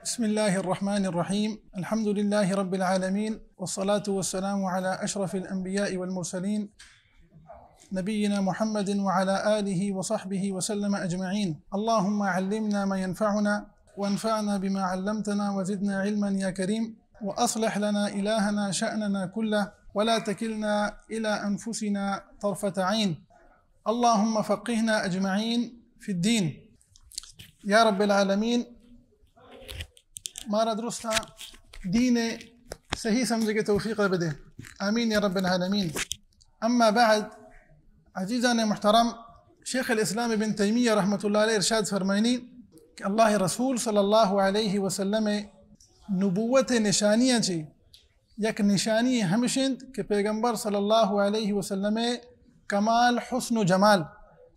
بسم الله الرحمن الرحيم. الحمد لله رب العالمين، والصلاة والسلام على أشرف الأنبياء والمرسلين، نبينا محمد وعلى آله وصحبه وسلم أجمعين. اللهم علمنا ما ينفعنا، وانفعنا بما علمتنا، وزدنا علما يا كريم. وأصلح لنا إلهنا شأننا كله، ولا تكلنا إلى أنفسنا طرفة عين. اللهم فقهنا أجمعين في الدين يا رب العالمين. مارا درستاں دین ءِ صحیح سمجھگ ءِ توفیق ءَ بدے۔ آمین یا رب العالمین۔ اما بعد، عزیزان محترم، شیخ الاسلام ابن تیمیہ رحمۃ اللہ علیہ ارشاد فرمائنی کہ اللہ رسول صلی اللہ علیہ وسلم ءِ نبوت ءِ نشانیاں چی یک نشانی ہمش انت کہ پیغمبر صلی اللہ علیہ وسلم ءِ کمال، حسن و جمال،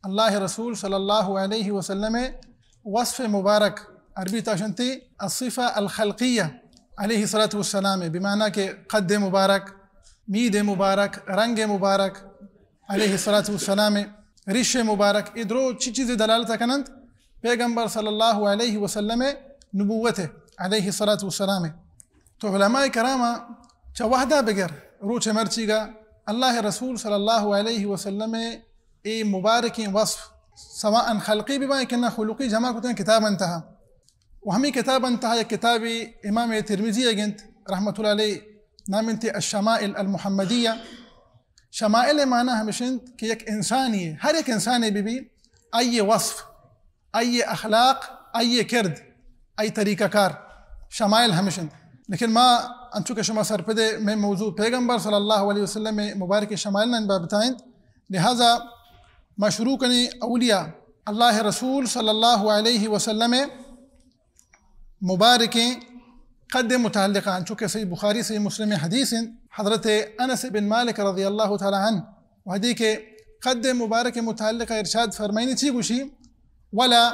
اللہ رسول صلی اللہ علیہ وسلم ءِ وصف مبارک، عربی تاشنتی الصفہ الخلقیہ، علیہ الصلوۃ والسلام ءِ، بمعنی کہ قد مبارک، مید مبارک، رنگ مبارک، علیہ الصلوۃ والسلام ءِ، ریش مبارک، اے درو چی چیزے دلالت کننت؟ پیغمبر صلی اللہ علیہ وسلم ءِ نبوت ءِ، علیہ الصلوۃ والسلام ءِ۔ تو علماء کرام چہ وہدا بگر روچ مرچیگا اللہ رسول صلی اللہ علیہ وسلم ءِ اے مبارکیں وصف، سواء خلقی ببائیں کہ نہ خلقی، جمع کتیں کتاباں تہا۔ و ہمیں کتاباں تہا یک کتابے امام ترمذی ءِ گنت رحمۃ اللہ علیہ، نام انت الشمائل المحمدیہ۔ شمائل ءِ معنی ہمش انت کہ یک انسانے، ہر یک انسانے ببی، آئی وصف، آئی اخلاق، آئی کرد، آئی طریقہ کار، شمائل ہمش انت۔ لیکن ما، انچو کہ شما سرپدے، مئے موضوع پیغمبر صلی اللہ علیہ وسلم ءِ مبارک شمائل نن بابتا انت، لہذا ما شروع کنیں اولیاء اللہ رسول صلی اللہ علیہ وسلم ءِ مبارکیں قد متعلقہ، انچو کہ صحیح بخاری، صحیح مسلم حدیث انت، حضرت انس بن مالک رضی اللہ تعالی عنہ وہدے کہ قد مبارک متعلقہ ارشاد فرمائنی چی گوشی؟ ولا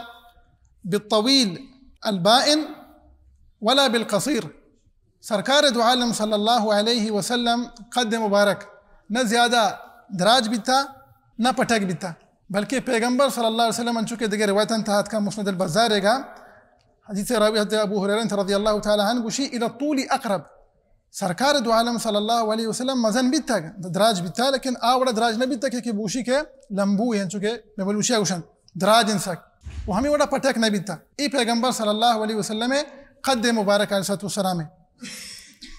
بالطویل البائن ولا بالقصیر۔ سرکار دو عالم صلی اللہ علیہ وسلم قد مبارک نہ زیادہ دراج بیتا، نہ پٹک بیتا، بلکہ پیغمبر صلی اللہ علیہ وسلم، انچو کہ دگہ روایتاں تہا اتکا مسند البزار ءِ گا، حدیث راوی حضرت ابو ہریرہ رضی اللہ تعالی عنہ گوشی، الی الطول اقرب۔ سرکار دو عالم صلی اللہ علیہ وسلم مزن بیتگ، دراج بیتا، لیکن آ وڑا دراج نہ بیتا کہ، کہ بوشی کہ لمبو ہیں، چونکہ مئے بلوچی ءَ گوشن دراج انت سک۔ و ہمیں وڑا پٹک نہ بیتا۔ اے پیغمبر صلی اللہ علیہ وسلم ءِ قد مبارک علیہ الصلوۃ والسلام ءِ۔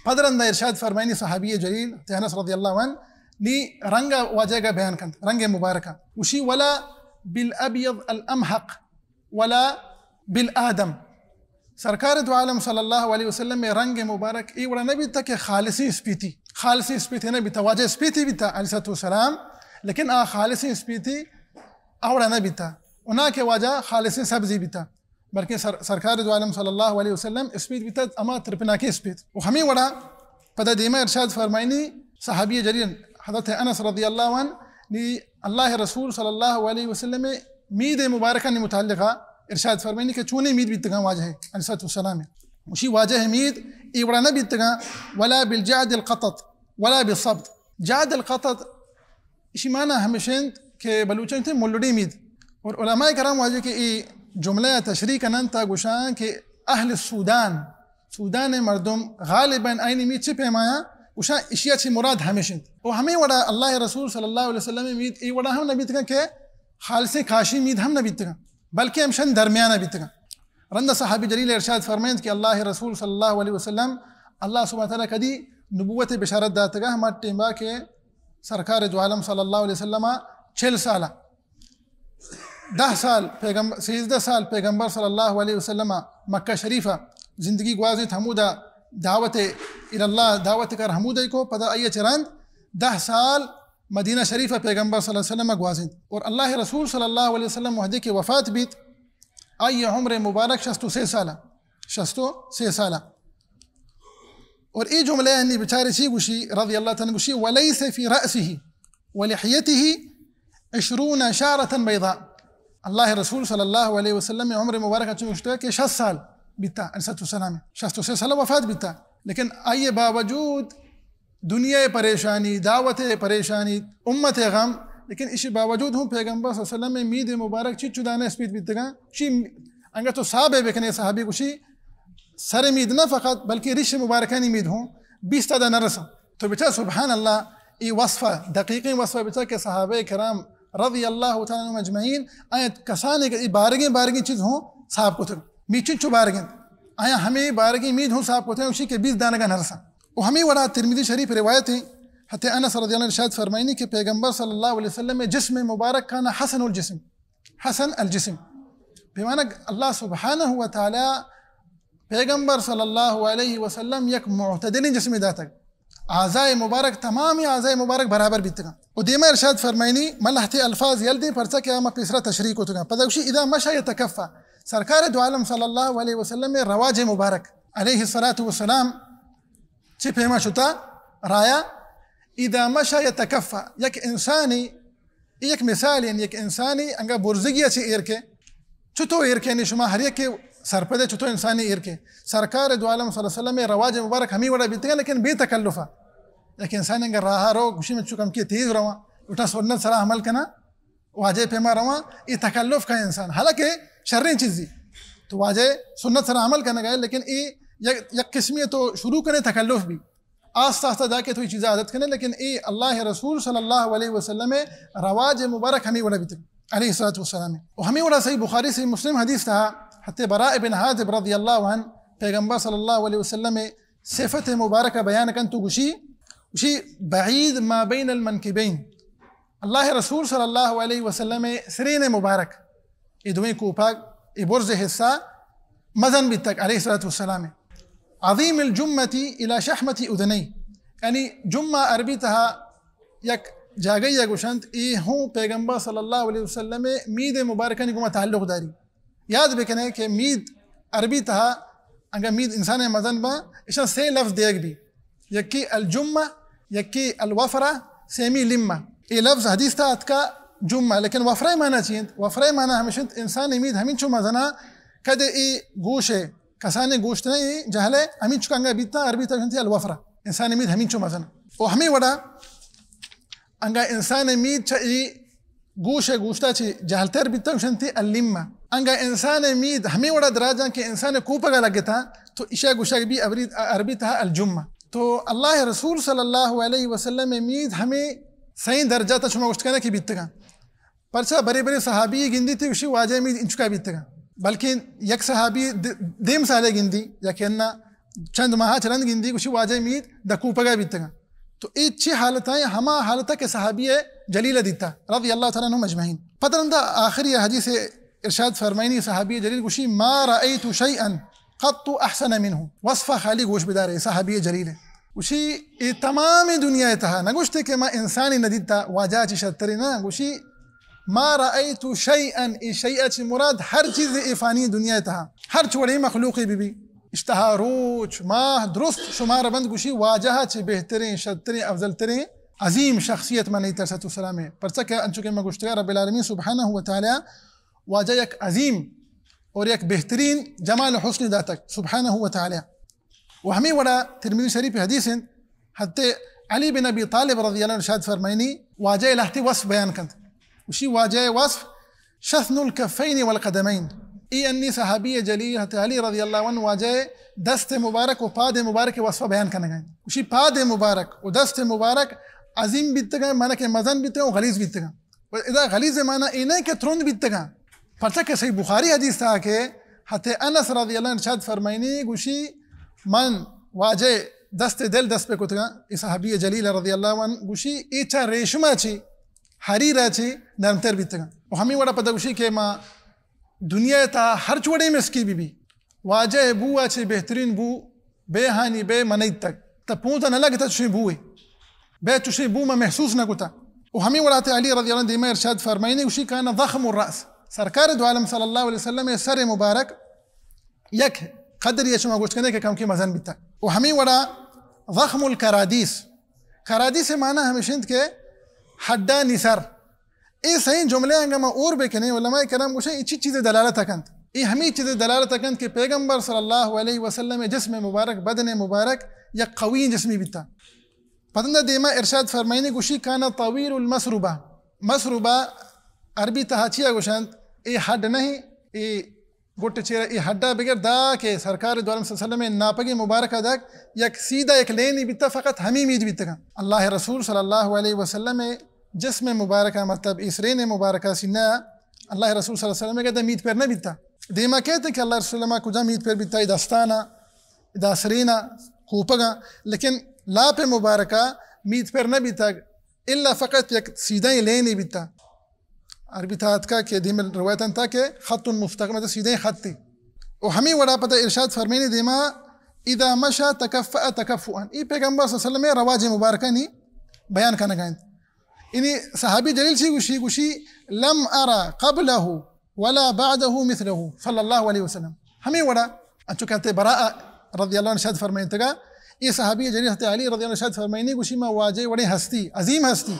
پد رندا ارشاد فرمائنی صحابی جلیل انس رضی اللہ عنہ نی رنگ واجہ گا بیان کنت، رنگ مبارکہ۔ گوشی، ولا بالابیض الامحق ولا بالآدم۔ سرکار دو عالم صلی اللہ علیہ وسلم ءِ رنگ مبارک اے وڑا نہ بیتا کہ خالصیں اسپیتی، خالصیں اسپیتی نہ بیتا، واجہ اسپیتی بیتا علیہ الصلوۃ والسلام، لیکن آ خالصیں اسپیتی آ وڑا نہ بیتا، و نہ کہ واجہ خالصیں سبزی بیتا، بلکہ سر-، سرکار دو عالم صلی اللہ علیہ وسلم اسپیت بیتا، اما ترپناکیں اسپیت۔ و ہمیں وڑا پدا دیما ارشاد فرمائنی صحابی جلیل حضرت انس رضی اللہ عنہ نی اللہ رسول صلی اللہ علیہ وسلم ءِ مید مبارکانی متعلقہ ارشاد فرمائنی کہ چونیں مید بیتگاں واجہ علیہ الصلوۃ والسلام ءِ۔ گوشی، واجہ مید اے وڑا نہ بیتگاں، ولا بالجعد القطط ولا بالصبط۔ جعد القطط، اشی معنی ہمش انت کہ بلوچاں تہ ملڑی مید۔ اور علماء کرام واجہ کہ اے جملہ تشریح کنن تا گوشاں کہ اہل سودان، سودان مردم غالباً آئینی مید چہ پیمایاں گوشاں، اشیا چہ مراد ہمش انت۔ و ہمیں وڑا اللہ رسول صلی اللہ علیہ وسلم مید اے وڑا ہم نہ بیتگاں کہ خالصیں کاشی مید ہم نہ بیتگاں، بلکہ ہمشن درمیانہ بیتگاں۔ رند صحابی جلیل ارشاد فرمائنت کہ اللہ رسول صلی اللہ علیہ وسلم، اللہ سبحانہ تعالی کدی نبوت بشارت داتگا، ہما ٹیما کہ سرکار دو عالم صلی اللہ علیہ وسلم چل سالہ، دہ سال پیغمبر، سیزدہ سال پیغمبر صلی اللہ علیہ وسلم مکہ شریفہ زندگی گوازینت، ہمودا دعوت الی اللہ، دعوت کار ہمودا کو، پدا آئی چہ رند دہ سال مدینہ شریفہ پیغمبر صلی اللہ علیہ وسلم گوازینت۔ اور اللہ رسول صلی اللہ علیہ وسلم وہدے کہ وفات بیت، آئی عمر مبارک شست و سے سالہ، شست و سے سالہ۔ اور اے جملہ انی بچارے چی گوشی، رضی اللہ تعالی عنہ گوشی، ولیس فی رأسہ ولحیتہ عشرون شعرة بیضاء۔ اللہ رسول صلی اللہ علیہ وسلم عمر مبارک چون گوشتہ کہ شست سال بیتا، علیہ الصلوۃ والسلام، شست و سے سال وفات بیتا، لیکن آئی باوجود دنیا پریشانی، دعوت پریشانی، امت غم، لیکن اشی باوجود ہوں پیغمبر صلی اللہ علیہ وسلم مید مبارک چی چدانے اسپیت بیتگاں، چی انگا تو صحابہ بکنے، صحابی گوشی، سر مید نہ فقط، بلکہ ریش مبارکانی مید ہوں بیست ادا نہ رساں۔ تو بچا سبحان اللہ، ای وصفہ، دقیقیں وصفہ بچا کہ صحابہ کرام رضی اللہ تعالی عنہم اجمعین، آیت کسانے کہ ای بارگیں بارگیں چیز ہوں صاف کتگ۔ میچن چو بارگیں، آیا ہمیں بارگیں مید ہوں صاف کتگ، اسی کہ بیست دانگا نہ رساں۔ و ہمیں وڑا ترمذی شریف روایت ہیں، حضرت انس رضی اللہ عنہ ارشاد فرمائنی کہ پیغمبر صلی اللہ علیہ وسلم جسم مبارک کان حسن الجسم، حسن الجسم۔ بمعنی اللہ سبحانہ و تعالی پیغمبر صلی اللہ علیہ وسلم یک معتدلیں جسم داتگ۔ اعضائے مبارک، تمام اعضائے مبارک برابر بیتگاں۔ و دیما ارشاد فرمائنی، من لہتے الفاظ یل دیں، پرچا کہ ما پیسرا تشریح کتگاں۔ پدا گوشی، اذا مشى يتكفى، سرکار دو عالم صلی اللہ علیہ وسلم رواج مبارک علیہ الصلوۃ والسلام چہ پیما شتا رایا، اذا مشى يتكفى، یک انسانی، یک مثال، یعنی یک انسانی انگا برزگی چہ ایر کے، چتو ایر کے، یعنی شما ہر یک سرپدے چتو انسانی ایر کے۔ سرکار دو عالم صلی اللہ علیہ وسلم رواج مبارک ہمیں وڑا بیتگا، لیکن بے تکلفا۔ یک انسان انگا راہ رو، گوشی من چو کم کے تیز رواں، اٹھا سنت سرا عمل کنا، واجہ پیما رواں، ای تکلف کا انسان، حالانکہ شریں چیزی۔ تو واجہ سنت سرا عمل کنگا ہے، لیکن ای یک، یک قسمی تو شروع کنے تکلف بھی۔ آستہ آستہ جا کے تو یہ چیزیں عادت کنے، لیکن ای اللہ رسول صلی اللہ علیہ وسلم رواج مبارک ہمیں وڑا بیتگ علیہ الصلوۃ والسلام۔ و ہمیں وڑا صحیح بخاری، صحیح مسلم حدیث تہا حضرت براء بن عازب رضی اللہ عنہ پیغمبر صلی اللہ علیہ وسلم صفت مبارک بیان کن تو گوشی، گوشی، بعید ما بین المنکبین، اللہ رسول صلی اللہ علیہ وسلم سرین مبارک، اے دوئیں کوپگ، اے برز حصہ مزن بیتگ علیہ الصلوۃ والسلام۔ عظیم الجمۃ الی شحمۃ اذنی، یعنی جمہ عربی تہا یک جاگہی گوشنت، اے ہوں پیغمبر صلی اللہ علیہ وسلم مید مبارکانی گما تعلق داری۔ یاد بکنے کہ مید عربی تہا انگا مید انسان مزن با، اشان سے لفظ دیگ بی، یکی الجمہ، یکی الوفرہ، سیمی لمہ۔ اے لفظ حدیث تہا اتکا جمہ، لیکن وفرہ معنی چی انت؟ وفرہ معنی ہمیش انت انسان مید ہمینچو مزنا کدے ای گوشے، کسانے گوشت نہ ای جہلے، ہمینچو انگا بیتا، عربی تہا گوشنتی الوفرہ، انسان مید ہمینچو مزنا۔ و ہمیں وڑا انگا انسان مید چہ ای گوش ء گوشتا چی جہلتر بیتگ، گوشنتی اللیمہ۔ انگا انسان ء مید ہمے وڑا دراجاں کہ انسان ء کوپگا لگتا، تو ایشا گوشگ بی عربی، عربی تہا الجمہ۔ تو اللہ رسول صلی اللہ علیہ وسلم ء مید ہمے سئیں درجہ تا شما گوشت کنے کہ بیتگاں۔ پرچا برے برے صحابی گندی تے گوشی واجہ مید انچکا بیتگاں، بلکہ یک صحابی د-، دیم سالے گندی یا کہ انا چند ماہ چہ رند گندی گوشی واجہ مید دکوپگا بیتگاں۔ تو اے چی حالت ہیں؟ ہما حالت کہ صحابی جلیل دیتا رضی اللہ تعالی عنہم اجمعین۔ پتہ رندا آخری حدیث ارشاد فرمائنی صحابی جلیل گوشی، ما رأیت شیئا قط احسن منه۔ وصف خالی گوش بدارے صحابی جلیل۔ گوشی اے تمام دنیا تہا نہ گوشتے کہ ما انسانی ندیتا واجہ چی شتری نہ، گوشی ما رأیت شیئا، اے شیئا چی مراد ہر چیز اے فانی دنیا تہا، ہر چوڑے مخلوقی بی بی، اشتہا روچ، ماہ، درست شمار بند گوشی واجہ چی بہترین، شترین، افضل ترین، عظیم شخصیت من علیہ الصلوۃ والسلام ہے۔ پرچہ کہ انچو کہ میں گوشتگا رب العالمین سبحانہ و تعالی واجہ یک عظیم اور یک بہترین جمال و حسن داتک سبحانہ و تعالی۔ و ہمیں وڑا ترمذی شریف حدیث انت، حضرت علی بن ابی طالب رضی اللہ عنہ ارشاد فرمائنی، واجہ لہتی وصف بیان کنت۔ وشی واجہ وصف شثن الکفین والقدمین۔ ای انی صحابی جلیل حضرت علی رضی اللہ عنہ واجہ دست مبارک و پاد مبارک وصف بیان کنگا انت۔ وشی پاد مبارک و دست مبارک عظیم بیتگا، معنی کہ مزن بیتگا و غلیظ بیتگا۔ و ادا غلیظ معنی اے نہ کہ ترند بیتگاں، پرچہ کہ صحیح بخاری حدیث تہا کہ حضرت انس رضی اللہ عنہ ارشاد فرمائنی، گوشی من واجہ دست دل دست پہ کتگاں، اے صحابی جلیل رضی اللہ عنہ گوشی اے چا ریشما چی حریرا چی نرمتر بیتگاں۔ و ہمیں وڑا پدا گوشی کہ ما دنیا تہا ہر چوڑے مسکی بی بی، واجہ بو آ چے بہترین بو بے ہانی بے منیت تک۔ تا پونتا نہ لگتا چشیں بوئے۔ بے چشیں بو ما محسوس نہ کتا۔ و ہمیں وڑا تے علی رضی اللہ عنہ دیما ارشاد فرمائنی، گوشی کان ضخم الرأس۔ سرکار دو عالم صلی اللہ علیہ وسلم سر مبارک یک قدری شما گوشت کنے کہ کم کی مزن بیتا۔ و ہمیں وڑا ضخم الکرادیس۔ کرادیس معنی ہمیش انت کہ ہڈانی سر۔ اے سئیں جملہ انگا ما اور بکنیں، علماء کرام گوشن، اے چی چیز دلالت کنت؟ اے ہمیں چیز دلالت کنت کہ پیغمبر صلی اللہ علیہ وسلم جسم مبارک، بدن مبارک یک قوی جسمی بیتا۔ پتندہ دیما ارشاد فرمائنی گوشی کانا طویل المسربہ۔ مسربہ عربی تہا چیا گوشنت؟ اے ہڈ نہیں، اے گٹ چیر ءَ اے ہڈ ءَ بگر دا کہ سرکار دو عالم صلی اللہ علیہ وسلم ءِ ناپگیں مبارک ءَ دگ یک سیدھا یک لینی بیتا، فقط ہمے مید بیتگاں۔ اللہ رسول صلی اللہ علیہ وسلم ءِ جسم مبارک ءَ، مطلب اے سرین مبارک ءَ، سینہ ءَ، اللہ رسول صلی اللہ علیہ وسلم ءِ گدا مید پر نہ بیتا۔ دیما کہتے کہ اللہ رسول ما کجا مید پر بیتا، اے دستانا، ادا سرینا، کوپگا، لیکن لاپ مبارکا مید پر نہ بیتا، الا فقط یک سیدھیں لینے بیتا۔ عربی تہا اتکا کہ دیم روایتاں تہا کہ خط مستقیم، مطلب سیدھیں خطے۔ و ہمیں وڑا پدا ارشاد فرمائنی دیما، اذا مشى تكفأ تكفؤا۔ اے پیغمبر صلی اللہ علیہ وسلم ءِ رواج مبارکانی بیان کنگا انت۔ یعنی صحابی جلیل چی گوشی؟ گوشی، لم ارى قبله ولا بعده مثله صلی اللہ علیہ وسلم۔ ہمیں وڑا انچو کہ حضرت براء رضی اللہ عنہ ارشاد فرمائنتگا، اے صحابی جلیل حضرت علی رضی اللہ عنہ ارشاد فرمائنی، گوشی، ما واجہ وڑیں ہستی، عظیم ہستی،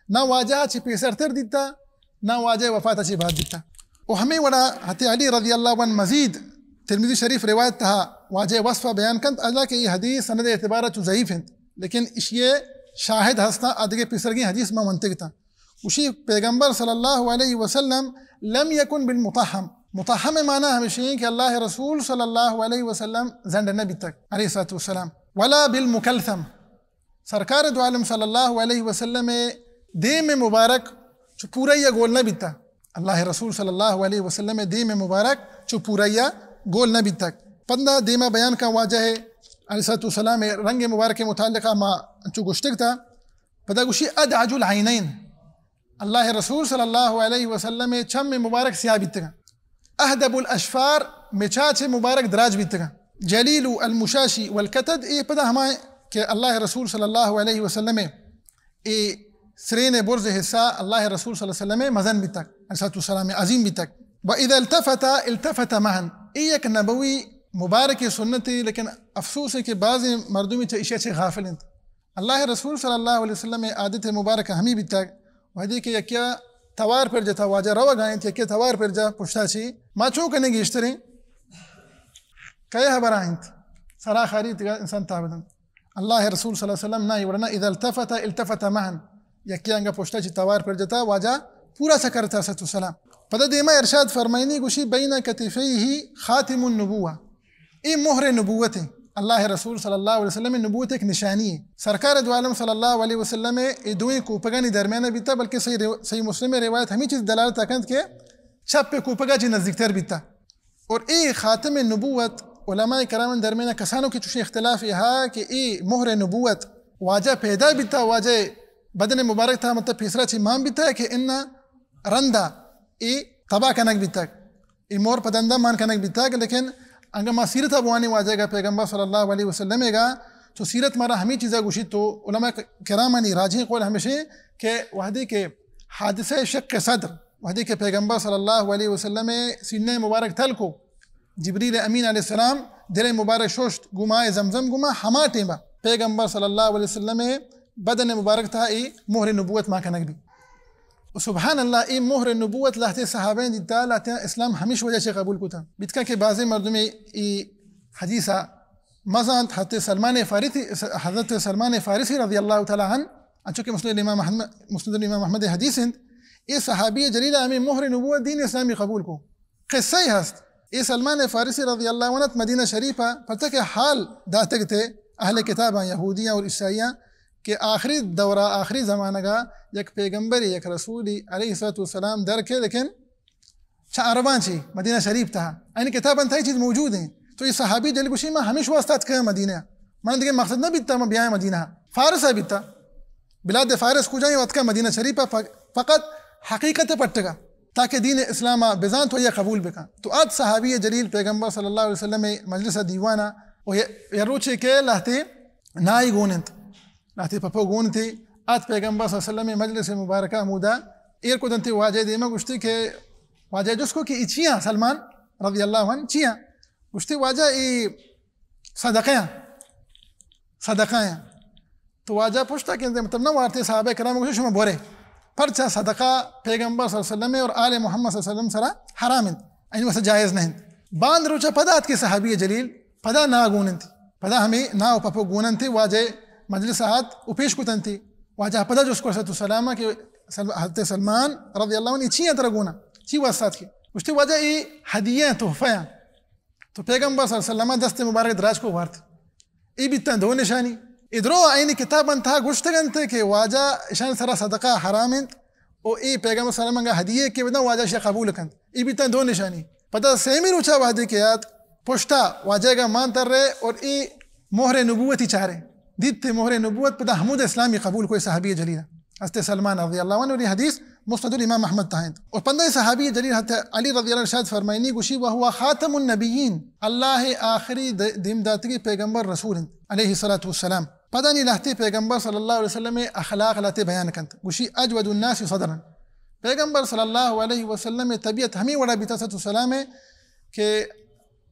نہ واجہ چی پیسر تر دیتا، نہ واجہ وفات چی بعد دیتا۔ و ہمیں وڑا حضرت علی رضی اللہ عنہ مزید ترمذی شریف روایت تہا واجہ وصف بیان کنت، اجلا کہ اے حدیث سند اعتبار چو ضعیف انت، لیکن اشی شاہد ہستا، ادگہ پیسرگیں حدیث ما منتگتا۔ گوشی، پیغمبر صلی اللہ علیہ وسلم لم یکن بالمطحم۔ مطحم معنی ہمیشی کہ اللہ رسول صلی اللہ علیہ وسلم زنڈ نہ بیتگ، علیہ الصلوۃ والسلام، ولا بالمکلثم۔ سرکار دو عالم صلی اللہ علیہ وسلم دیم مبارک چو پورا یا گول نہ بیتا۔ اللہ رسول صلی اللہ علیہ وسلم دیم مبارک چو پورا یا گول نہ بیتا۔ پدا دیما بیان کا واجہ علیہ الصلوۃ والسلام رنگ مبارک متعلقہ ما چو گشتگ تا۔ پدا گوشی، ادعج العینین۔ اللہ رسول صلی اللہ علیہ وسلم چم مبارک سیاہ بیتگاں۔ اہدب الاشفار، مچاچ مبارک دراج بیتگاں۔ جلیل المشاشی والکتد، اے پدا ہما کہ اللہ رسول صلی اللہ علیہ وسلم اے سرین برز حصہ اللہ رسول صلی اللہ علیہ وسلم مزن بیتگ، علیہ الصلوۃ والسلام عظیم بیتگ۔ و اذا التفت التفت معا، اے یک نبوی مبارک سنتے، لیکن افسوس ہے کہ بعض مردمی چہ اشیا چہ غافل انت۔ اللہ رسول صلی اللہ علیہ وسلم عادت مبارک ہمی بیتگ، وہدی کہ یکیا توار پر جتا واجہ روگا انت، یکیا توار پر جا پشتا چی ما چون کنے گیشتریں کئے ہبرا انت، سرا خاری تگا انسان تابدن۔ اللہ رسول صلی اللہ علیہ وسلم نا، اے وڑنا اذا التفت التفت معا، یکیا انگا پشتا چی توار پر جتا واجہ پورا سکر ترسۃ والسلام۔ پدا دیما ارشاد فرمائنی گوشی، بین کتفیہ خاتم النبوہ۔ اے مہر نبوت ہے۔ اللہ رسول صلی اللہ علیہ وسلم نبوت ایک نشانی ہے۔ سرکار دو عالم صلی اللہ علیہ وسلم اے دوئیں کوپگانی درمیان بیتا، بلکہ صحیح رو-، صحیح مسلم روایت ہمیں چیز دلالت کنت کہ چپ کوپگا چی نزدیکتر بیتا۔ اور اے خاتم نبوت، علماء کرام درمیان کسانو کہ چوشیں اختلاف یہ ہا کہ اے مہر نبوت واجہ پیدا بیتا، واجہ بدن مبارک تھا مطلب پیسرا چی مان بیتا کہ انا رندا اے تباہ کنگ بیتا۔ اے مہر پہ دندا مان کنگ بیتگ، لیکن انگا ما سیرت ء بوانیں واجہ گا، پیغمبر صلی اللہ علیہ وسلم گا، تو سیرت مارا ہمیں چیزا گوشیت، تو علماء کرامانی راجیں قول ہمیشیں کہ وہدے کہ حادثہ شق صدر، وہدے کہ پیغمبر صلی اللہ علیہ وسلم سینہ مبارک تل کو، جبریل امین علیہ السلام دل مبارک ششت گو ماء زمزم گو ما، ہما ٹیمبا پیغمبر صلی اللہ علیہ وسلم بدن مبارک تھا اے مہر نبوت ما کنگ بی۔ و سبحان اللہ، اے مہر نبوت لہتے صحابہ دیتا، لہتے اسلام ہمیش وجہ چہ قبول کتا۔ بیتکا کہ بعضی مردم اے حدیثا مزانت، حضرت سلمان فارسی، حضرت سلمان فارسی رضی اللہ تعالی عنہ، انچو کہ مسند امام احمد، مسند امام احمد حدیث انت، اے صحابی جلیل ہمیں مہر نبوت دین اسلامی قبول کو۔ قصہ ہست۔ اے سلمان فارسی رضی اللہ عنہ مدینہ شریف ء پرچا کہ حال داتگ تے اہل کتاباں، یہودیاں اور عیسائیاں کہ آخری دورہ، آخری زمانگا یک پیغمبری، یک رسولی علیہ الصلوۃ والسلام در کے، لیکن چہ عرباں چی مدینہ شریف تہا۔ این کتاباں تہا چیز موجود ہیں۔ تو یہ صحابی جلیل گوشی، ما ہمیش واسطہ اتکا مدینہ۔ من دیگه مقصد نہ بیتا ما بیاں مدینہ۔ فارس بیتا۔ بلاد فارس کجا ہیں؟ اتکا مدینہ شریف ف-، فقط حقیقت پٹگا۔ تاکہ دین اسلام ء بزانت و یا قبول بکن۔ تو آت صحابی جلیل پیغمبر صلی اللہ علیہ وسلم مجلس دیوانا و یا، یا روچے کہ لہتے نائی گون انت، لہتے پپو گون انت، آت پیغمبر صلی اللہ علیہ وسلم مجلس مبارکہ ہمودا ایر کو دنتے واجہ دیما گوشتے کہ واجہ جس کو کہ ای چیاں سلمان رضی اللہ عنہ چیاں؟ گوشتے واجہ ای صدقہ ہیں، صدقہ ہیں۔ تو واجہ پشتا کہ مطلب نہ وارتے، صحابہ کرام گوشت، شما بورے۔ پرچا؟ صدقہ پیغمبر صلی اللہ علیہ وسلم اور آل محمد صلی اللہ علیہ وسلم سرا حرام انت، این واسطہ جائز نہ انت۔ باند روچا پدا ات کے صحابی جلیل پدا نا گون انت، پدا ہمیں نا و پپو گون انت، واجہ مجلس آت و پیش کت انت۔ واجہ پدا جس کو سلام کہ سل-، حضرت سلمان رضی اللہ عنہ چی انت ترا گونا؟ چی واسطہ ات کے؟ گوشتی، واجہ، اے ہدیہ ہیں، تحفہ ہیں۔ تو پیغمبر صلی اللہ علیہ وسلم دست مبارک دراج کو وارت۔ اے بیتاں دو نشانی۔ اے درو آئینی کتاباں تہا گوشتگ انت کہ واجہ اشان سرا صدقہ حرام انت، او اے پیغمبر صلی اللہ علیہ وسلم انگا ہدیہ کہ بداں واجہ اشیا قبول کنت۔ اے بیتاں دو نشانی۔ پدا سیمی روچا وہدے کہ آت، پشتا واجہ گا مان تر رہے اور اے مہر نبوتی چارے۔ دیت مہر نبوت، پدا ہمود اسلامی قبول کوئی صحابی جلیل۔ حضرت سلمان رضی اللہ عنہ، اور یہ حدیث مسند الامام احمد تہا انت۔ اور پندہ صحابی جلیل حضرت علی رضی اللہ عنہ ارشاد فرمائنی، گوشی، وهو خاتم النبیین، اللہ آخری د-، دیم داتگی پیغمبر رسول انت، علیہ الصلوۃ والسلام۔ پدا نی لہتے پیغمبر صلی اللہ علیہ وسلم اخلاق لہتے بیان کنت۔ گوشی، اجود الناس صدرا۔ پیغمبر صلی اللہ علیہ وسلم طبیعت ہمیں وڑا بیتا، صلوۃ والسلام ہے کہ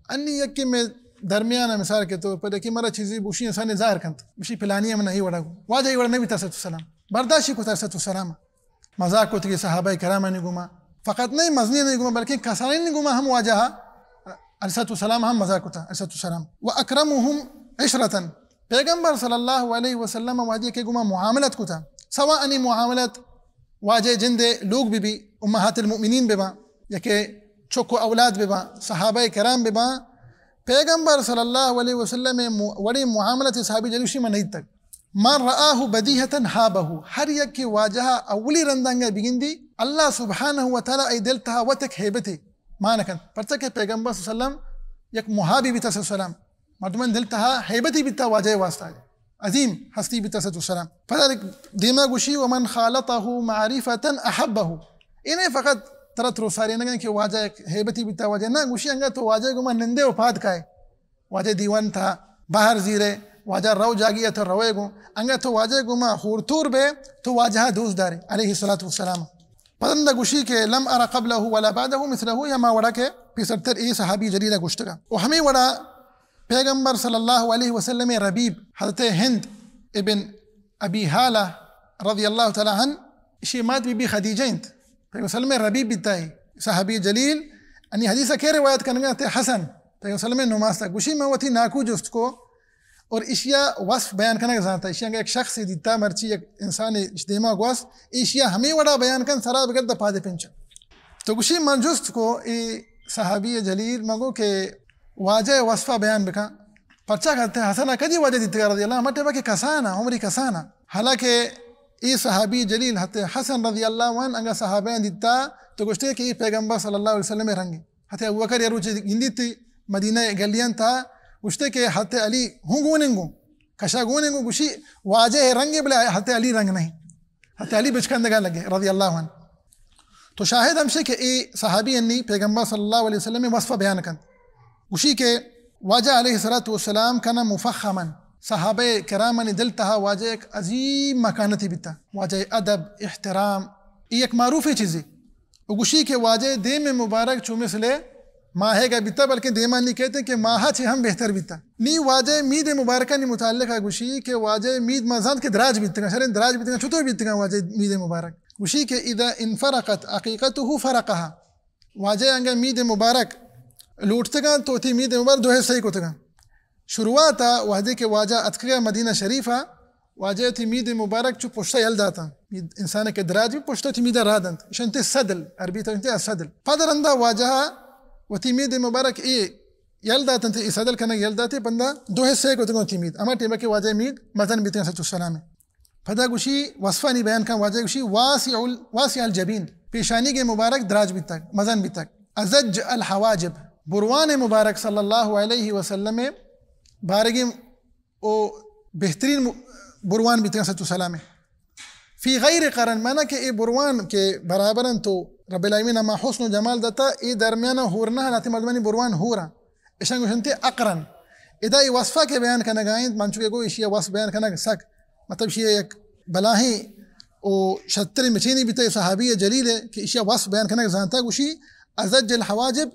انی یکی میں درمیان مثال کے طور پر کہ مرا چیزی بوشی انسان ظاہر کنت، بشی پلانی ہم نہیں وڑا گو۔ واجہ وڑا نبی، صلوۃ والسلام۔ برداشت کو، صلوۃ والسلام۔ مذاق کتگی صحابہ کرامانی گوما، فقط نہیں مزنینانی گوما بلکہ کسانانی گوما ہم واجہ علیہ الصلوۃ والسلام ہم مذاق کتا، علیہ الصلوۃ والسلام۔ و اکرمہم عشرتا، پیغمبر صلی اللہ علیہ وسلم وہدی کہ گوما معاملت کتا، سوا انی معاملت واجہ جندے لوگ بی بی، امہات المؤمنین بباں، یا کہ چک و اولاد بباں، صحابہ کرام بباں، پیغمبر صلی اللہ علیہ وسلم مو-، وڑی معاملت صحابی جلیل شی من نیتک۔ من رآہ بدیہتا ہابہ، ہر یک کہ واجہ اولی رندانگا بگندی، اللہ سبحانہ و تعالی ای دل تہا وتک ہیبتے مان کنت، پرچا کہ پیغمبر صلی اللہ علیہ وسلم یک مہابی بیتا، صلی اللہ علیہ وسلم، مردمان دل تہا ہیبتی بیتا واجہ واسطہ، عظیم ہستی بیتا، صلی اللہ علیہ وسلم۔ پدا دیما گوشی، ومن خالطہ معرفتا احبہ، اے نہ فقط ترا تروساری نگن کہ واجہ یک ہیبتی بیتا واجہ، نہ، گوشی انگا تو واجہ گوما نندے و پاد کائے، واجہ دیوان تہا بہر زیرے، واجہ رو جاگی ء تو روئے گوں، انگا تو واجہ گوما ہورتور بے، تو واجہ دوست دارے، علیہ الصلوۃ والسلام۔ پدندا گوشی کہ لم ار قبلہ ولا بعدہ مثلہ، یا ما وڑا کہ پیسرتر اے صحابی جلیل گوشتگا۔ و ہمیں وڑا پیغمبر صلی اللہ علیہ وسلم ربیب حضرت ہند ابن ابی ہالہ رضی اللہ تعالی عنہ، اشی مات بی بی خدیجہ انت۔ پیغمبر صلی اللہ علیہ وسلم ربیب بیتا ہے۔ صحابی جلیل، انی حدیث کے روایت کنگا تے حسن، پیغمبر صلی اللہ علیہ وسلم نماز تا گوشی، من وتی ناکو جست کو اور اشیا وصف بیان کنگ زانتا۔ اشیا ایک شخص دیتا، مرچی یک انسان اش دیما گوس، اشیا ہمیں وڑا بیان کن، سرا بگر دا پادے پنچا۔ تو گوشی، من جست کو اے صحابی جلیل، من گو کہ واجہ وصفہ بیان بکن۔ پرچا کہتے ہیں، حسن کدی واجہ دیتگا رضی اللہ عنہ، ہمے ٹائم کہ کسانا، عمری کسانا۔ حالانکہ اے صحابی جلیل حضرت حسن رضی اللہ عنہ انگا صحابیاں دیتا تو گوشتے کہ اے پیغمبر صلی اللہ علیہ وسلم رنگ۔ حضرت ابوبکر یہ روچ گندیتی مدینہ گلیاں تا، گوشتے کہ حضرت علی ہوں گوننگو، کشا گوننگو، گوشی واجہ رنگ بلے حضرت علی رنگ نہیں۔ حضرت علی بچکندگا لگے رضی اللہ عنہ۔ تو شاہد ہمشے کہ اے صحابی انی پیغمبر صلی اللہ علیہ وسلم وصف بیان کنت۔ گوشی کہ واجہ علیہ الصلوۃ والسلام کنا مفخما، صحابہ کرامانی دل تہا واجہ ایک عظیم مکانتی بیتا، واجہ ادب، احترام، اے یک معروف چیزی۔ و گوشی کہ واجہ دیم مبارک چو مثل ماہے گا بیتا، بلکہ دیما نی کہتے کہ ماہ چے ہم بہتر بیتا۔ نی واجہ مید مبارکانی متعلقہ گوشی کہ واجہ مید ما زانت کہ دراج بیتگا، شرین دراج بیتگا، چطور بیتگا واجہ مید مبارک؟ گوشی کہ اذا انفرقت عقیقتہ فرقہا، واجہ انگا مید مبارک لوٹتگاں تو وتی مید مبارک دو حصہ کتگاں۔ شروعاتا وہدے کہ واجہ اتکگا مدینہ شریفا، واجہ وتی مید مبارک چو پشتا یل داتاں۔ مید انسان کہ دراج بی پشتا وتی میدا را دنت۔ اشنتے صدل، عربی تا انتے صدل۔ پد رندا واجہ وتی مید مبارک اے یل داتنت، اے صدل کنگ یل داتے، پندا دو حصے کتگاں وتی مید۔ ہما ٹیما کہ واجہ مید مزن بیتگاں صلی اللہ علیہ وسلم۔ پدا گوشی وصفانی بیان کن، واجہ گوشی واسع ال-، واسع الجبین، پیشانی کے مبارک دراج بیتگ، مزن بیتگ۔ ازج الحواجب، بروان مبارک صلی اللہ علیہ وسلم بارگی او بہترین م-، بروان بیتگ صلی اللہ علیہ وسلم۔ فی غیر قرن، معنی کہ اے بروان کہ برابر انت تو رب العالمین ہما حسن و جمال داتا، اے درمیان ہور نہ، لاتے مردمانی بروان ہورا۔ اشان گوشنتے اقرن۔ ادا ای وصفہ کہ بیان کنگا انت، من چکے گو اشیا وصف بیان کنگ سک، مطلب اشیا یک بلاہیں او شتریں مچینی بیتا، اے صحابی جلیل ہے کہ اشیا وصف بیان کنگ زانتا، گوشی ازج الحواجب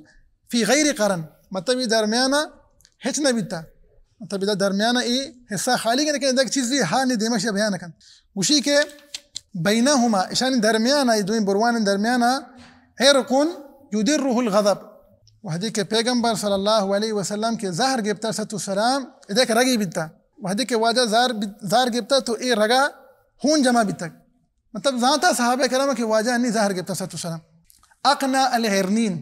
فی غیر قرن، مطلب ای درمیانا ہچ نہ بیتا، مطلب ادا درمیانا ای حصہ خالی کہ، لیکن ادا چیزی ہا نی دیما اشیا بیان کن۔ گوشی کہ بینہما، اشانی درمیانا، ای دوئیں بروان درمیانا، عرق یدرہ الغضب۔ وہدے کہ پیغمبر صلی اللہ علیہ وسلم کہ زہر گپتا صلی اللہ علیہ وسلم، ادا کہ رگی بیتا۔ وہدے کہ واجہ زہر بی-، زہر گپتا تو اے رگا ہون جمع بیتگ۔ مطلب زانتا صحابہ کرام کہ واجہ انی زہر گپتا صلی اللہ علیہ وسلم۔ اقنی العرنین،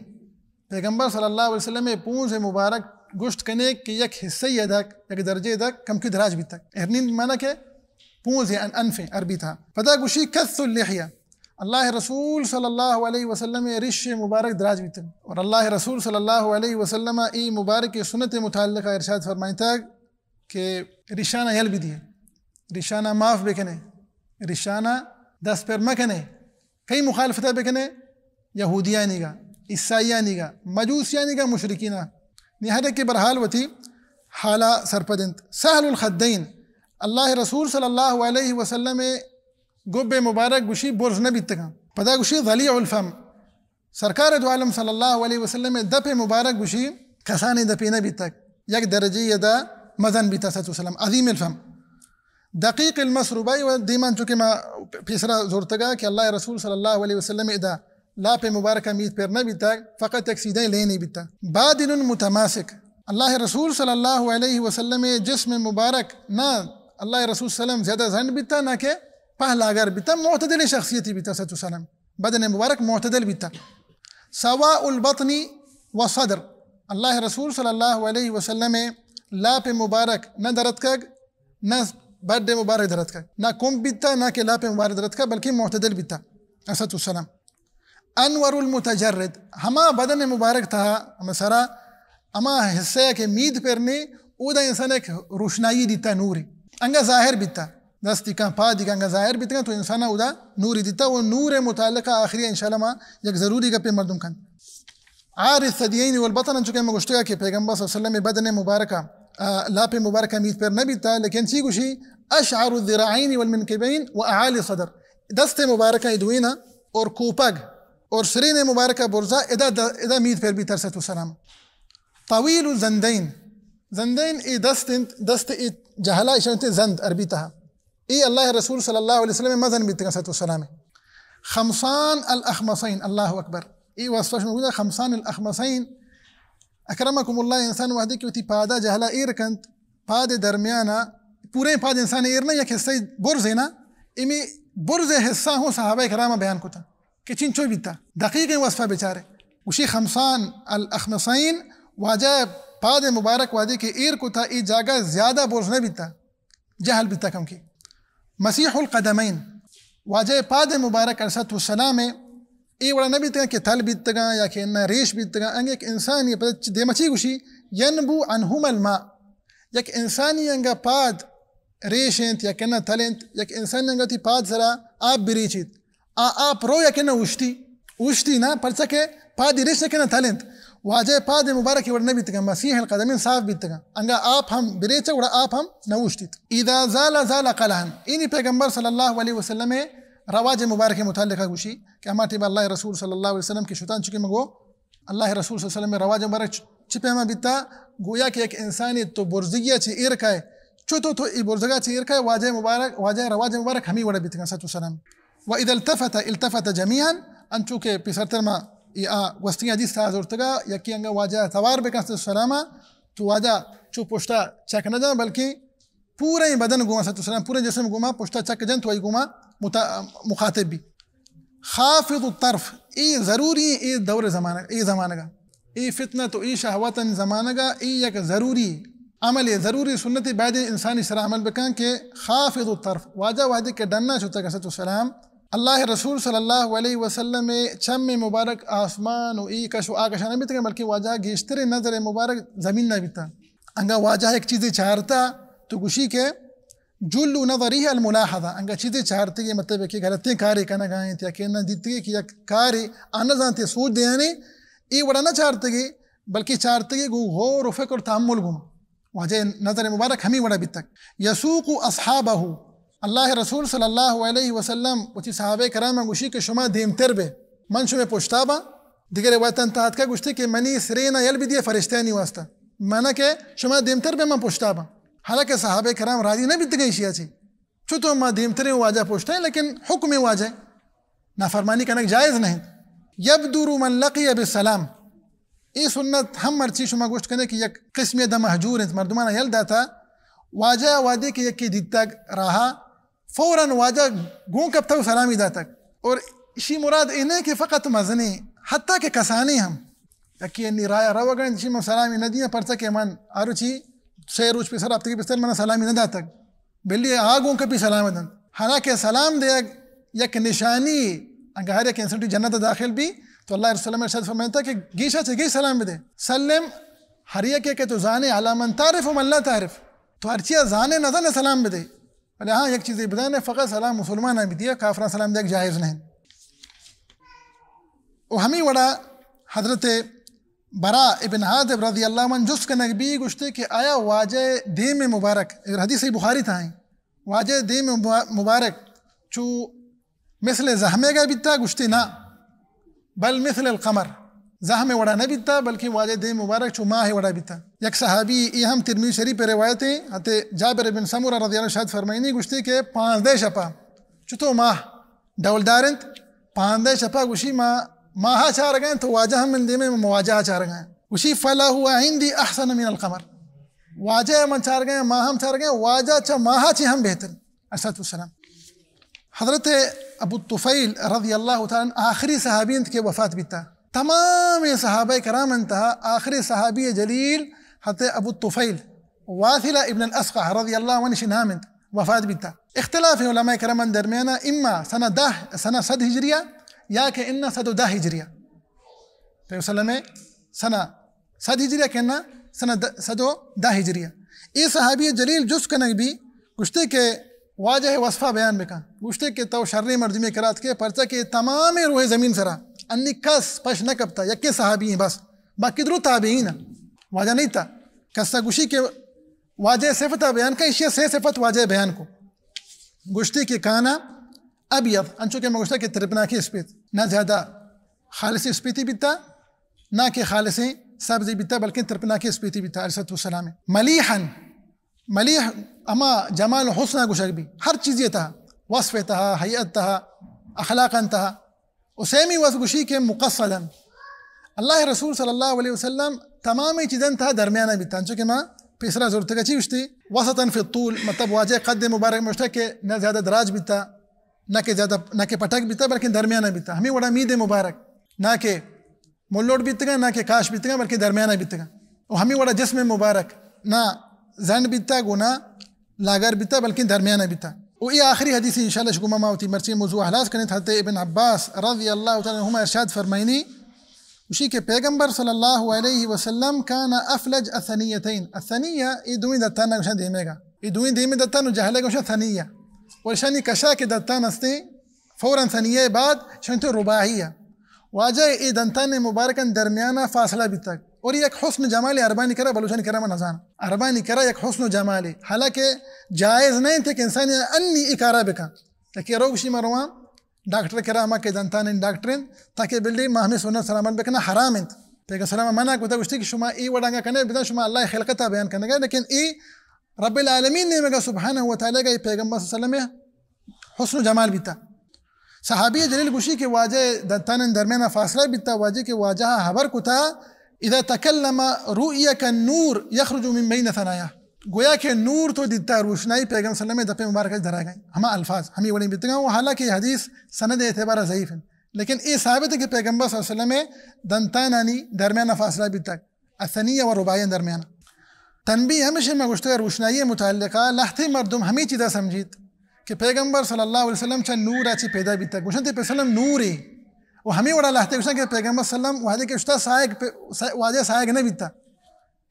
پیغمبر صلی اللہ علیہ وسلم ءِ پونز مبارک گوشت کنے کہ یک حصہ ءَ دک، یک درجے دک کمکی دراج بیتگ۔ ارنین معنی کہ پونز، ان-، انف عربی تھا۔ پدا گوشی کث اللحیہ، اللہ رسول صلی اللہ علیہ وسلم ءِ ریش مبارک دراج بیتگ۔ اور اللہ رسول صلی اللہ علیہ وسلم ءَ اے مبارک سنت متعلقہ ارشاد فرمائتگ کہ ریشانا یل بدیے، ریشانا معاف بکنے، ریشانا دست پر مکنے۔ کئی مخالفت بکنے؟ یہودیانی گا، عیسائیانی گا، مجوسیانی گا، مشرکینا۔ نی ہر یکے برحال وتی حالا سرپد انت۔ سہل الخدین، اللہ رسول صلی اللہ علیہ وسلم ءِ گب مبارک گوشی برز نہ بیتگاں۔ پدا گوشی ضلیع الفم، سرکار دو عالم صلی اللہ علیہ وسلم ءِ دپ مبارک گوشی کسانی دپی نہ بیتگ، یک درجے ادا مزن بیتا صلی اللہ علیہ وسلم، عظیم الفم۔ دقیق المسربہ، و دیمان چونکہ ما پیسرا زورتگا کہ اللہ رسول صلی اللہ علیہ وسلم ادا لاپ مبارک میت پر نہ بیتگ، فقط یک سیدھیں لینے بیتا۔ بادن متماسک، اللہ رسول صلی اللہ علیہ وسلم جسم مبارک نہ اللہ رسول صلی اللہ علیہ وسلم زیادہ زنڈ بیتا نہ کہ پہلاگر بیتا، معتدل شخصیتی بیتا صلی اللہ علیہ وسلم، بدن مبارک معتدل بیتا۔ سواء البطن و صدر، اللہ رسول صلی اللہ علیہ وسلم لاپ مبارک نہ درتکگ، نہ بڈ مبارک درتکگ، نہ کمب بیتا، نہ کہ لاپ مبارک درتکگ، بلکہ معتدل بیتا۔ الصلاۃ والسلام۔ انور المتجرد، ہما بدن مبارک تہا، ہما سرا، ہما حصہ کہ مید پر نے، اودا انسان یک روشنائی دیتا، نورے۔ انگا ظاہر بیتا، دستی کن، پادی کن انگا ظاہر بیتگا تو انسان اودا نوری دیتا۔ و نور متعلقہ آخری انشاءاللہ ما یک ضروری گپے مردم کن۔ عار الثدیین والبطن، انچو کہ ہم گوشتگا کہ پیغمبر صلی اللہ علیہ وسلم بدن مبارکہ، آ، لاپ مبارکہ میت پر نہ بیتا، لیکن چی گوشی؟ اشعر الذراعین والمنکبین و اعالی الصدر۔ دست مبارکہ دوینا اور کوپگ اور سرین مبارکہ برزا ادا د-، ادا میت پر بیتا صلی اللہ علیہ وسلم۔ طویل الزندین، زندین اے دست انت، دست اے جہلا اشانت زند عربی تہا۔ اے اللہ رسول صلی اللہ علیہ وسلم مزن بیتگا صلی اللہ علیہ وسلم۔ خمصان الاخمصین، اللہ اکبر۔ اے وصفش موجود ہے، خمصان الاخمصین۔ اکرمکم اللہ، انسان وحدی کہ وتی پادا جہلا ایر کنت، پاد درمیانا، پورے پاد انسان ایر نہ، یک حصہ برز ہے نا، امی برز حصہ ہوں صحابہ کرام بیان کتا کہ چنچو بیتا۔ دقیق وصفہ بچارے۔ گوشی خمصان الاخمصین، واجہ پاد مبارک وحدی کہ ایر کتا، اے جاگہ زیادہ برز نہ بیتا۔ جہل بیتا کم کی۔ مسیح القدمین، واجہ پاد مبارک علیہ الصلوۃ والسلام اے وڑا نہ بیتگاں کہ تل بیتگاں یا کہ نہ ریش بیتگاں۔ انگہ یک انسانی پد دیما چی گوشی؟ ینبو عنہما الماء، یک انسانی انگا پاد ریش انت یا کہ نہ تل انت، یک انسانی انگا تی پاد سرا آپ بریچیت، آ آپ رو یا کہ نہ اوشتی؟ اوشتی نا، پرچا کہ پادی ریش کہ نہ تل انت۔ واجہ پاد مبارک وڑ نہ بیتگا، مسیح القدمین صاف بیتگا۔ انگا آپ ہم بریچ گڑا آپ ہم نہ اوشتیت۔ اذا زال زال قلحا، اینی پیغمبر صلی اللہ علیہ وسلم رواج مبارک متعلقہ گوشی کہ ہما ٹیم اللہ رسول صلی اللہ علیہ وسلم کہ شتان چکے مگو اللہ رسول صلی اللہ علیہ وسلم رواج مبارک چ-، چی پیما بیتا؟ گویا کہ یک انسانی تو برزگی چی ایر کائے، چو تو تو ای برزگا چی ایر کائے، واجہ مبارک، واجہ رواج مبارک ہمی وڑا بیتگا صلی اللہ علیہ وسلم۔ و اذا التفت التفت جمیعا، انچو کہ پیسرتر ما ای آ گوستگی حدیث تا زورتگا، یکی انگا واجہ توار بکن صلی اللہ علیہ وسلم، تو واجہ چو پشتا چک نہ جان، بلکہ پورے بدن گوما صلی اللہ علیہ وسلم، پورے جسم گوما پشتا چک جن تو ای گوما متا-، مخاطب بی۔ خافض الطرف، اے ضروری اے دور زمانہ، اے زمانگا۔ اے فتنہ تو اے شہوتن زمانگا، اے یک ضروری عمل، ضروری سنت، باید انسانی سرا عمل بکن کہ خافض الطرف، واجہ وحدی کہ ڈنا شتگ صلی اللہ علیہ وسلم، اللہ رسول صلی اللہ علیہ وسلم چم مبارک آسمان و اے کش و آ کشا نہ بیتگا، بلکہ واجہ گیشتر نظر مبارک زمین نہ بیتا۔ انگا واجہ ایک چیزے چارتا تو گوشی کہ جل نظره الملاحظہ، انگا چیزے چارتگی، مطلب کہ غلطیں کارے کنگا انت یا کہ نہ دیتگی کہ یک کارے آ نہ زانتے سوچ دیانے، اے وڑا نہ چارتگی، بلکہ چارتگی گو غور و فکر و تامل گوما۔ واجہ نظر مبارک ہمی وڑا بیتگ۔ یسوق اصحابہ، اللہ رسول صلی اللہ علیہ وسلم وتی صحابہ کرام گوشی کہ شما دیمتر بے، من شما پشتا باں۔ دیگر روایتاں تہا اتکا گوشتی کہ منی سرینا یل بدیے فرشتیانی واسطہ، مانا کہ شما دیمتر بے من پشتا باں۔ حالانکہ صحابہ کرام راضی نہ بیتگیں اشیا چی، چو تو ما دیمتریں واجہ پشتا ہیں، لیکن حکم واجہ نافرمانی کنگ جائز نہیں۔ یبدر من لقی بالسلام، اے سنت ہم مرچی شما گوشت کنے کہ یک قسمی دا مہجور انت، مردمانا یل داتا، واجہ وادی کہ یکی دیتگ راہا، فوراً واجہ گوں کپتگ و سلامی داتگ۔ اور اشی مراد اے نہ کہ فقط مزنیں، حتیٰ کہ کسانیں ہم۔ یکے انی راہ ءَ روگ ءَ انت، ایشی من سلامی نہ دیاں، پرچا کہ من ہر روچی سے روچ پیسر ہفتگے پیسر من سلامی نہ داتگ۔ بلے آ گوں کپی سلام دنت۔ حالانکہ سلام دیگ یک نشانی، اگر ہر یک انسان ٹی جنت ءَ داخل بی تو اللہ رسول اللہ ارشاد فرمائتا کہ گیشا چہ گیش سلام بدے۔ سلم ہر یکے کہ تو زانے، علی من تعرف و من لا تعرف۔ تو ہرچیا زانے نہ زانے سلام بدے۔ بلے ہاں، یک چیزے بزانے، فقط سلام مسلماناں بہ دیئے، کافراں سلام دیگ جائز نہ انت۔ و ہمے وڑا حضرت براء ابن عازب رضی اللہ عنہ جست کنگ بی، گوشتے کہ آیا واجہ دیم مبارک، اگر حدیث صحیح بخاری تہا ہیں، واجہ دیم مبا-، مبارک چو مثل زہمے گا بیتا؟ گوشتے نا، بل مثل القمر، زہم وڑا نہ بیتا، بلکہ واجہ دیم مبارک چو ماہ وڑا بیتا۔ یک صحابی، اے ہم ترمذی شریف روایت ہیں، حضرت جابر بن سمرہ رضی اللہ عنہ شاد فرمائنی، گوشتے کہ پانزدہ شپا چتو ماہ ڈولدار انت، پانزدہ شپا گوشی ما ماہا چارگا انت، تو واجہ ہم من دیمے، ما واجہ چارگا انت۔ گوشی فلا هو عندي احسن من القمر، واجہ من چارگا، ماہ ہم چارگا، واجہ چا ماہا چی ہم بہتر۔ الصلاة والسلام۔ حضرت ابو الطفیل رضی اللہ تعالی عنہ آخری صحابی انت کہ وفات بیتا۔ تمام صحابہ کرام انتہا آخری صحابی جلیل حضرت ابو الطفیل واثلہ ابن الاسقع رضی اللہ عنہ شی نام انت، وفات بیتا۔ اختلاف علماء کرام درمیانا، اما سنہ دہ، سنہ صد ہجریہ یا کہ انا صد و دہ ہجریہ۔ پیغمبر صلی اللہ علیہ وسلم سنہ صد ہجریہ کہ نہ سنہ د-، صد و دہ ہجریہ۔ اے صحابی جلیل جست کنگ بی، گوشتے کہ واجہ وصفہ بیان بکن۔ گوشتے کہ تو شریں مردمے کرات کے، پرچا کہ تمام روح زمین سرا انی کس پش نہ کپتا، یکے صحابی ہیں بس، باقی درو تابعین ہیں۔ واجہ نہیں تا۔ کسا گوشی کہ واجہ صفت بیان کن، اشیا سے صفت واجہ بیان کو۔ گوشتے کہ کانا ابیض، انچو کہ میں گوشتا کہ ترپناکی اسپیت، نہ زیادہ خالص اسپیتی بیتا، نہ کہ خالص سبزی بیتا، بلکن ترپناکی اسپیتی بیتا، علیہ الصلوۃ والسلام۔ ملیحا، ملیح ہما جمال و حسن گوشگ بی، ہر چیزی تہا، وصف تہا، ہیئت تہا، اخلاقا تہا۔ و سیمی وصف گوشی کہ مقصدا، اللہ رسول صلی اللہ علیہ وسلم تمام چیزاں تہا درمیانہ بیتا، انچو کہ ما پیسرا زورتگا چی گوشتی، وسطا فی الطول، مطلب واجہ قد مبارک مشتا کہ نہ زیادہ دراج بیتا، نہ کہ زیادہ، نہ کہ پٹک بیتا، بلکن درمیانہ بیتا۔ ہمیں وڑا مید مبارک، نہ کہ ملوٹ بیتگا، نہ کہ کاش بیتگا، بلکن درمیانہ بیتگا۔ و ہمیں وڑا جسم مبارک نہ زنڈ بیتا، گو نہ لاگر بیتا، بلکن درمیانہ بیتا۔ و اے آخری حدیث انشاءاللہ شکو ما وتی مرچی موضوع احلاس کنیں۔ حضرت ابن عباس رضی اللہ تعالی عنہما ارشاد فرمائنی، گوشی کہ پیغمبر صلی اللہ علیہ وسلم کان افلج الثنیتین۔ الثنیہ اے دوئیں دتان گوشن دیمے گا۔ اے دوئیں دیمے دتان و جہلے گوشن ثنیہ۔ و اشانی کشا کہ دتان استیں، فوراً ثنیہ بعد شنت رباعیہ۔ واجہ اے دنتان مبارکن درمیانا فاصلہ بیتگ۔ اور یک حسن جمال عربانی کرا، بلوچانی کرا من نزان۔ عربانی کرا یک حسن و جمال۔ حالانکہ جائز نہیں تھے کہ انسان انی اکارا بکن۔ کہ روگ شی مرواں ڈاکٹر کرا، ہما کہ دنتان ڈاکٹر انت، تاکہ بلے ما ہمیں سنت سلامت بکنا حرام انت۔ پیغمبر سلام منع کو، گوشتی کہ شما اے وڑا انگا کنے بدن، شما اللہ خلقتا بیان کنگا، لیکن اے رب العالمین نیمگا سبحانہ و تعالی گا اے پیغمبر صلی اللہ علیہ وسلم حسن و جمال بیتا۔ صحابی جلیل گوشی کہ واجہ دنتان درمیان فاصلہ بیتا، واجہ کہ واجہ حبر کتا، اذا تکلم رؤی کالنور یخرج من بین ثنایاه۔ گویا کہ نور تو دیتا، روشنائی پیغمبر صلی اللہ علیہ وسلم دپ مبارک درا گئے۔ ہما الفاظ ہمیں وڑیں بیتگا، و حالانکہ یہ حدیث سند اعتبار ضعیف ہے، لیکن اے ثابت ہے کہ پیغمبر صلی اللہ علیہ وسلم دنتانانی درمیان فاصلہ بیتا۔ الثنیہ و رباعی درمیان۔ تنبیہ ہمیشہ میں گوشتگا روشنائی متعلقہ لہتے مردم ہمیں چیزا سمجھیت کہ پیغمبر صلی اللہ علیہ وسلم چا نور اچی پیدا بیتا۔ گوشن تے پیسلم نورے۔ و ہمیں وڑا لہتے گوشن کہ پیغمبر صلی اللہ علیہ وسلم وحدے کہ اشتا سائق پہ، سا-، واجہ سائق نہ بیتا۔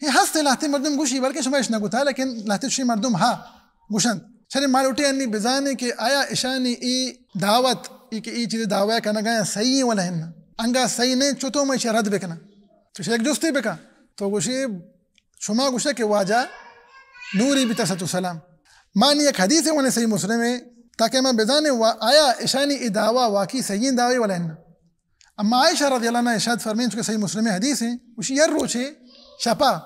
یہ ہستے لہتے مردم گوشی، بلکہ شما اش نہ گوتا، لیکن لہتے شی مردم ہا گوشن۔ چرے مالوٹے انی بزانے کہ آیا اشانی ای دعوت، ای کہ ای چیز دعوی کنگا صحیح ہے ولا ہن؟ انگا صحیح نہیں، چطور میں اسے رد بکنا؟ تو شیخ جستی بکا۔ تو گوشی، شما گوشے کہ واجہ نوری بیتا صلی اللہ علیہ وسلم۔ مانی یک حدیث ہے، ونے صحیح مسلم ہے، تاکہ ما بزانے وا-، آیا اشانی ای دعوی واقعی صحیح دعوی ولا ہن؟ اما عائشہ رضی اللہ عنہا ارشاد فرمائیں، چونکہ صحیح مسلم حدیث ہیں، گوشی، یر روچے شپا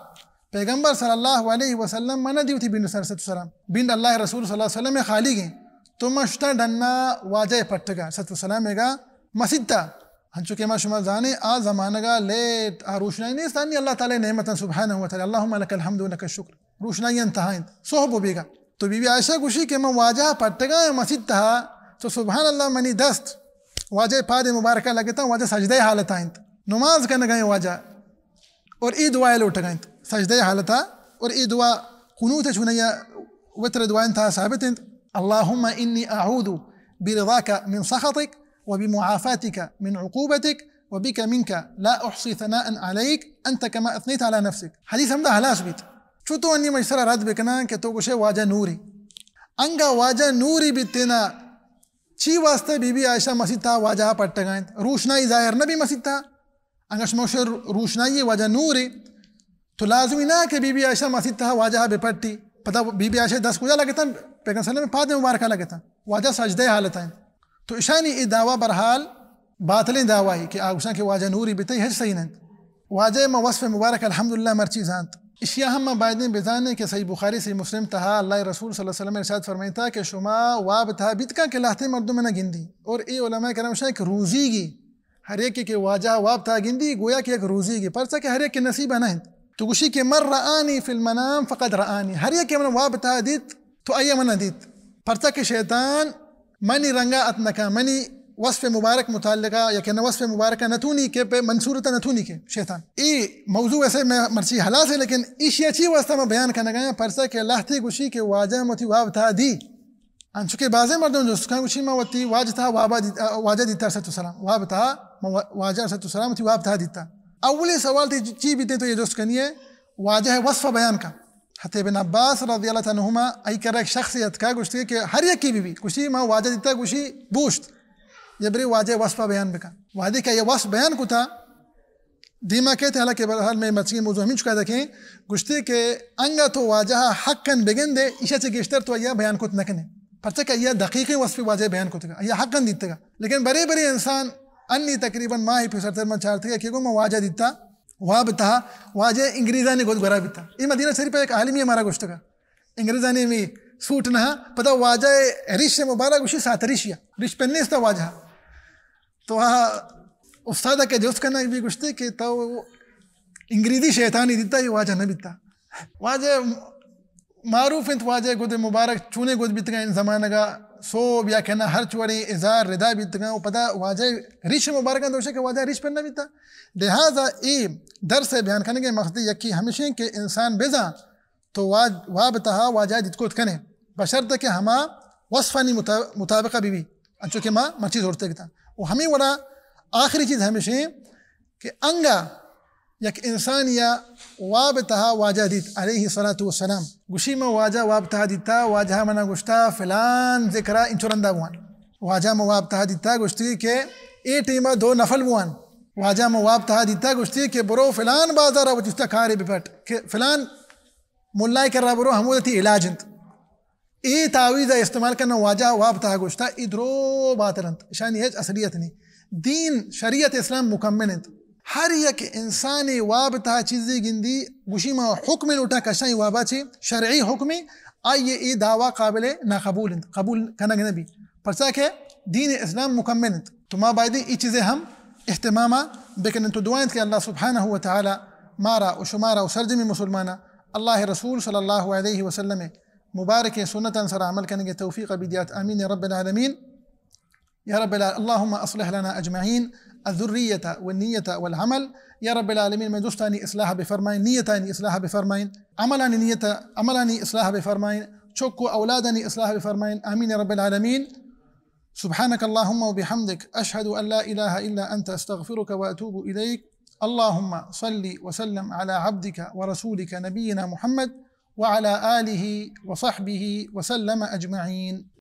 پیغمبر صلی اللہ علیہ وسلم منا دیوتی بند صلی اللہ علیہ وسلم، بند اللہ رسول صلی اللہ علیہ وسلم خالی گئے، تو ما شتا ڈنا واجہ پٹگا صلی اللہ علیہ وسلم گا مسیتا۔ ہنچو کہ ما شما زانے، آ زمانگا لیٹ، آ روشنائی نیست، انی اللہ تعالی نعمتاں سبحانہ و تعالی، اللہم لک الحمد و لک الشکر۔ روشنائی انتہا انت، صحب و بیگا۔ تو بی بی عائشہ گوشی کہ من واجہ پٹگا مسیت تہا، تو سبحان اللہ منی دست واجہ پاد مبارکہ لگتا، واجہ سجدہ حالتا انت، نماز کنگا واجہ۔ اور اے دعا لوٹگا انت سجدہ حالتا۔ اور اے دعا قنوت چونیا وتر دعا انت ثابت انت، اللهم إني أعوذ برضاك من سخطك وبمعافاتك من عقوبتك وبك منك لا أحصي ثناء عليك أنت كما أثنيت على نفسك۔ حدیث ہمدا ہلاس بیت۔ چو تو انی مجسرا رد بکناں کہ تو گوشے واجہ نورے۔ انگا واجہ نورے بیتینا، چی واسطہ بی بی عائشہ مسیت تا واجہ پٹگا انت؟ روشنائی ظاہر نہ بی مسیت تا۔ انگا شما گوشے روشنائی واجہ نورے، تو لازمی نہ کہ بی بی عائشہ مسیت تا واجہ بہ پٹی۔ پدا بی بی عائشہ دست کجا لگتا؟ پیغمبر صلی اللہ علیہ وسلم پاد مبارکہ لگتا۔ واجہ سجدہ حالتا انت۔ تو اشانی اے دعویٰ بہرحال باطلیں دعویٰ ہے کہ آ گوشاں کہ واجہ نورے بیتے، ہچ صحیح نہ انت۔ واجہ ما وصف مبارک الحمدللہ مرچی زانت۔ اشیا ہم ما بایدیں بزانیں کہ صحیح بخاری، صحیح مسلم تہا اللہ رسول صلی اللہ علیہ وسلم ارشاد فرمائیتا کہ شما واب تہا بیت کن کہ لہتے مردم نہ گندی۔ اور اے علماء کرام شاہ ایک روزی گی، ہر یکے کہ واجہ واب تہا گندی گویا کہ یک روزی گی، پرچا کہ ہر یکے نصیب نہ انت۔ تو گوشی کہ من رآنی فی المنام فقد رآنی، ہر یکے من واب تہا دیت تو آئی من دیت، پرچا کہ شیطان منی رنگا ات نکا، منی وصف مبارک متعلقہ یا کہ نہ وصف مبارکہ نتونی کہ پہ منصورتا نتونی کہ شیطان۔ اے موضوع ایسے میں مرچی ہلاس ہے، لیکن ایشی اچھی واسطہ میں بیان کرنا گیا، پرچا کہ اللہ تے گوشی کہ واجہ متی واب تہا دی۔ انچو کہ بعضے مردم جست کن گوشی ما وتی واجہ تہا وابا دیت، واجہ دیتا علیہ السلام، واب تہا ما وا-، واجہ علیہ السلام وتی واب تہا دیتا۔ اولی سوال تی چی بیتے؟ تو یہ جست کنی ہے واجہ وصف بیان کن۔ حتی ابن عباس رضی اللہ تعالی عنہما، ای کرا ایک شخص اتکا گوشتی کہ ہر یکی بی بی، گوشتی ما واجہ دیتا، گوشی بوشت، یا بری واجہ وصف بیان بکن۔ وہدے کہ یہ وصف بیان کتا، دیما کہتے، حالانکہ بہرحال میں مرچی موضوع ہمیں چکا دیکھیں، گوشتی کہ انگا تو واجہ حقاً بگندے، ایشا چہ گیشتر تو ایا بیان کت نکنے۔ پرچہ کہ ایا دقیقیں وصف واجہ بیان کتگا، ایا حقاً دیتگا۔ لیکن برے برے انسان انی تقریباً ماہ پیسر تر من چارتگا کہ گو ما واجہ دیتا، واب تہا واجہ انگریزانی گد گورا بیتا۔ اے مدینہ شریف ء یک عالمی ہمارا گوشتگا، انگریزانی ہمیں سوٹ نہ، پدا واجہ ریش مبارک گوشی سات ریشیا، ریش پہ نیستا واجہ۔ تو آ استاد کہ جست کنگ بی گوشتے کہ تو انگریزی شیطانی دیتا، یہ واجہ نہ بیتا۔ واجہ معروف انت، واجہ گد مبارک چونے گد بیتگا ان زمانگا، سوب یا کہ نہ ہر چوڑے ازار ردا بیتگا، و پدا واجہ ریش مبارکاں دوشے کہ واجہ ریش پر نہ بیتا۔ لہذا اے درس بیان کنگے مقصد یکی ہمیشیں کہ انسان بزاں تو واج-، واب تہا واجہ دیت کت کنے، بشرط کہ ہما وصفانی مطا-، مطابقہ بی بی، انچو کہ ما مرچی زورتے گتا۔ و ہمیں وڑا آخری چیز ہمیشیں کہ انگا یک انسانیا واب تہا واجہ دیت علیہ الصلوۃ والسلام، گوشی ما واجہ واب تہا دیتا، واجہ منا گوشتا فلان ذکرا انچو رندا بوان۔ واجہ ما واب تہا دیتا گوشتی کہ اے ٹیما دو نفل بوان۔ واجہ ما واب تہا دیتا گوشتی کہ برو فلان بازارا وتی استا کارے بپٹ کہ فلان ملائے کرا برو، ہمودا تی علاج انت۔ اے تعویذ ء استعمال کرنا واجہ واب تہا گوشتا، اے درو باطل انت، اشانی ہچ اصلیت نہیں۔ دین شریعت اسلام مکمل انت۔ ہر یک انسان واب تہا چیزے گندی، گوشی ما حکم لوٹا کشائی وابا چے، شرعی حکمے، آئیے اے دعویٰ قابل ناقبول انت، قبول کنگ نبی۔ پرچا کہ دین اسلام مکمل انت۔ تو ما بایدیں اے چیزے ہم اہتماما بکنن۔ تو دعا انت کہ اللہ سبحانہ و تعالی مارا و شمارا و سرجمی مسلمانا اللہ رسول صلی اللہ علیہ وسلم مبارک سنتاں سرا عمل کنگے توفیق بدیات۔ آمین یا رب العالمین۔ یا رب الع-، اللهم اصلح لنا اجمعین الذریة والنیة والعمل۔ یا رب العالمین، میں دوستانی اصلاح بفرمائیں، نیتانی اصلاح بفرمائیں، عملانی نیت، عملانی اصلاح بفرمائیں، چک و اولادانی اصلاح بفرمائیں۔ آمین یا رب العالمین۔ سبحانك اللهم وبحمدك، أشهد أن لا إله إلا أنت، أستغفرك وأتوب إليك۔ اللهم صل وسلم على عبدك ورسولك نبينا محمد وعلى آله وصحبه وسلم أجمعين۔